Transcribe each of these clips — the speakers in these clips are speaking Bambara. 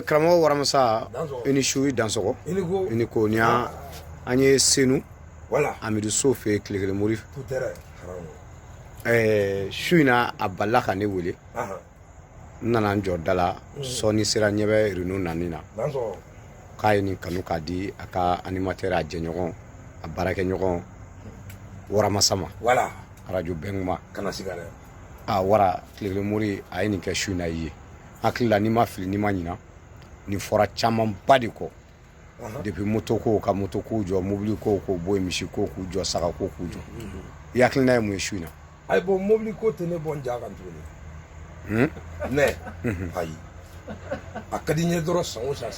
Karamɔgɔ Waramasa, i ni su, i dansɔgɔ, i ni ko. Ni an ye Senu Amidu So fɛ yen, tile kelen mori. Su in na, a balila ka ne wele. N nana n jɔ da la. Sɔɔni sera, ɲɛ bɛ Renault nani na, k'a ye nin kanu k'a di a ka animateur, a jɛɲɔgɔn, a baarakɛɲɔgɔn Waramasa ma, arajo Bɛnkuma. A wara tile kelen mori, a ye nin kɛ su in na. I ye hakili la, n'i ma fili, n'i ma ɲina, nin fɔra camanba de kɔ. Depuis moto ko ka moto kow jɔ, mobili ko k'o bɔ yen, misi ko k'u jɔ, saga ko k'u jɔ, i hakilina ye mun ye su in na? Ayi, bon, mobili ko tɛ ne bɔ n ja kan tuguni. Ne ayi, a ka di n ye dɔrɔn. San o san,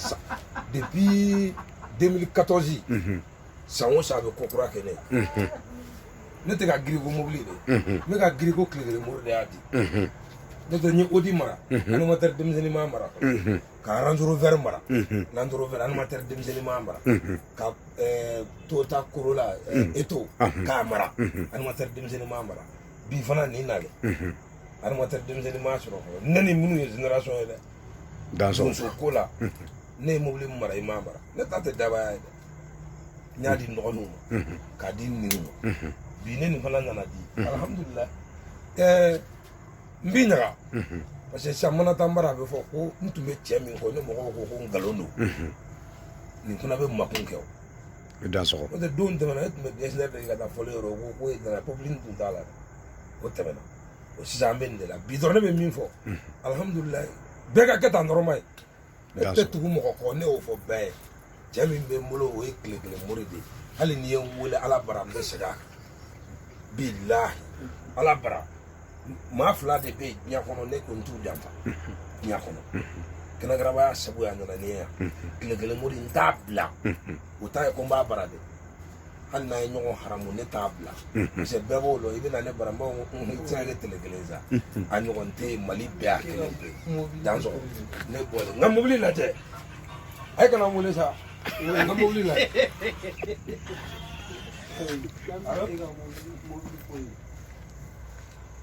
depuis 2014, san o san a bɛ ko kura kɛ ne ye. Ne tɛ ka giri ko mobili de, ne ka giri ko tile kelen mori de y'a di. Ne tɛ n ye Audi mara, animateur denmisɛnnin m'a mara, ka Range Rover mara, Land Rover, animateur denmisɛnnin m'a mara, ka Toyota Corolla Eto k'a mara, animateur denmisɛnnin m'a mara. Bi fana nin nalen, animateur denmisɛnnin m'a sɔrɔ fɔlɔ. Ne ni minnu ye génération ye dɛ, donso ko la, ne ye mobili min mara, i m'a mara. Ne ta tɛ dabaya ye dɛ. N y'a di n dɔgɔninw ma, k'a di n ninw ma. Bi ne nin fana nana di, alhamdulilah. N b'i ɲaga parce que sisan mana taa n bara, a bɛ fɔ ko n tun bɛ cɛ min kɔ, ne mɔgɔw ko ko nkalon don. Nin fana bɛ makun kɛ o. I dansɔgɔ. N'o tɛ, don tɛmɛna, ne tun bɛ dɛsɛ de ka taa fɔli yɔrɔ ko ko nana pɔpilini tun t'a la dɛ. O tɛmɛna o. Sisan an bɛ nin de la bi dɔrɔn. Ne bɛ min fɔ, alhamdulilayi, bɛɛ ka kɛ tan dɔrɔn ma ye. Ne tɛ tugu mɔgɔ kɔ, ne y'o fɔ bɛɛ ye. Cɛ min bɛ n bolo, o ye tile kelen mori de ye. Hali n'i ye n wele, Ala bara, n bɛ segin a kan. Bilahi, Ala bara, maa fila de bɛ yen diɲɛ kɔnɔ, ne ko n t'u janfa diɲɛ kɔnɔ. Kɛnɛkarabaya sabu a nana ni ye yan. Tile kelen mori, n t'a bila. O t'a ye ko n b'a bara dɛ. Hali n'an ye ɲɔgɔn haramu, ne t'a bila parce que bɛɛ b'o lɔn. I bɛ na ne bara, n b'a fɔ ko i tɛ se ka kɛ tile kelen sa. A ɲɔgɔn tɛ yen Mali bɛɛ, a kelen pe. Dansɔgɔ. Ne bɔlen, n ka mobili lajɛ. A ye kana n wele sa, n ka mobili lajɛ.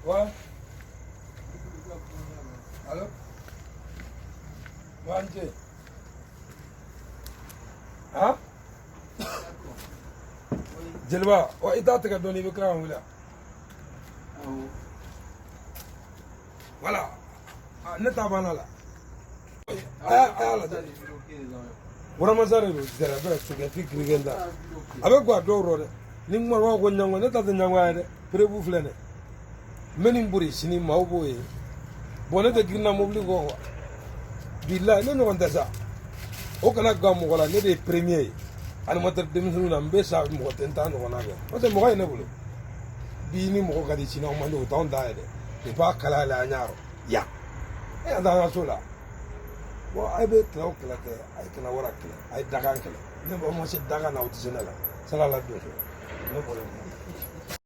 Ouais. Allo? Ouais, n ce. Han? Jeliba, wa i t'a tigɛ dɔɔni, i bɛ tila ka n wele. Voilà. Ah, ne ta banna la. A y'a lajɛ. Waramasa de don, zɛrɛbɛ sogɛfi kirikɛn da. A bɛ guwa dɔw rɔ dɛ. Ni kuma b'a ko ɲango, ne ta tɛ ɲangoya ye dɛ. Preuve filɛ dɛ. N bɛ nin bori sini, maaw b'o ye. Bon, ne tɛ girinna mobili kɔ quoi. Bilahi, ne ɲɔgɔn tɛ sa. O kana gan mɔgɔ la, ne de ye premier ye. Animateur denmisɛnninw na, n bɛ sa, mɔgɔ tɛ n ta ɲɔgɔnna kɛ. N'o tɛ, mɔgɔ ye ne bolo. Bi ni mɔgɔ ka di, sini aw man di, o t'anw ta ye dɛ. Depuis a kalaya la, an y'a rɔ. Yan. E yan t'an ka so la. Bon, a bɛ kɛlɛ o kɛlɛ kɛ, a ye kana wara kɛlɛ, a ye dakan kɛlɛ. Ne b'aw ma se dakan na, aw tɛ se ne la. Sala la donso. Ne bɔra.